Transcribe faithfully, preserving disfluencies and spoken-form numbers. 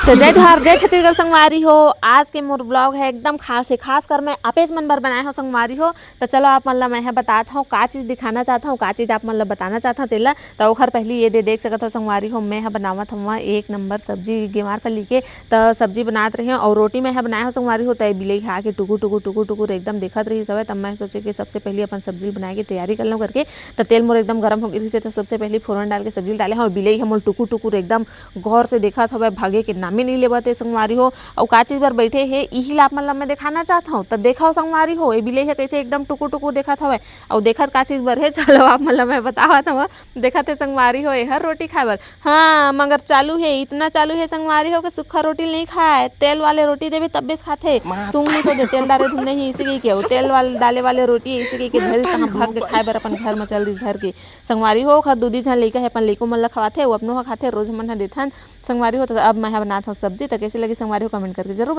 तो जय जोहार, जय छत्तीसगढ़ संगवारी हो। आज के मोर vlog है एकदम खास है, खास कर मैं आपेच मन बर बनाए हव संगवारी हो। तो चलो आप मन ला मैं ह बतात हव का चीज दिखाना चाहत हव, का चीज आप मन ला बताना चाहत हव तेला। तो ओखर पहली ये दे देख सकत हव संगवारी हो, मैं ह बनावत हव एक नंबर सब्जी गेवार फली के। तो सब्जी बनात रहे हव और रोटी मैं ह बनाए हव संगवारी हो। तो ये बिलई ह आके टुकुर टुकुर टुकुर टुकुर एकदम देखत रहिस हवय। तब मैं सोचे कि सबसे पहली अपन सब्जी बनाए के तैयारी कर लव करके। तो तेल मोर एकदम गरम हो गे रहिस हे, तो सबसे पहली फोरन डाल के सब्जी डाले हव। बिलई ह मोर टुकुर टुकुर एकदम गौर से देखत हवय, भागे के नामे नहीं लेवत हे संगवारी हो। अउ का चीज बर बैठे हे, इही ला आप मन ला मैं दिखाना चाहत हव। त देखव संगवारी हो, ए बिलई ह कइसे एकदम टुकुर टुकुर देखत हवय। अउ देखत का चीज बर हे, चलो आप मन ला मैं बतावत हव। देखत हे संगवारी हो, एहर रोटी खाए बर। हाँ, मगर चालू हे, इतना चालू हे संगवारी हो के सुक्खा रोटी नहीं खाए, तेल वाले रोटी देबे तब्बे से खाथे। सुंग नहीं सोचे, तेल डारे धुन नहीं, इसी कही के, अउ तेल वाले डाले वाले रोटी, इसी कही के धरिस, तहाँ भाग के खाए बर अपन घर म चल दिस धर के। संगवारी हो, ओखर दू दी झन लइका हे, अपन लइको मन ल खवाथे, अउ अपनो ह खाथे, रोज हमन ह देथन। संगवारी हो, त अब मैं ह बनात हव सब्जी, त कइसे लगी संगवारी हो, comment करके जरूर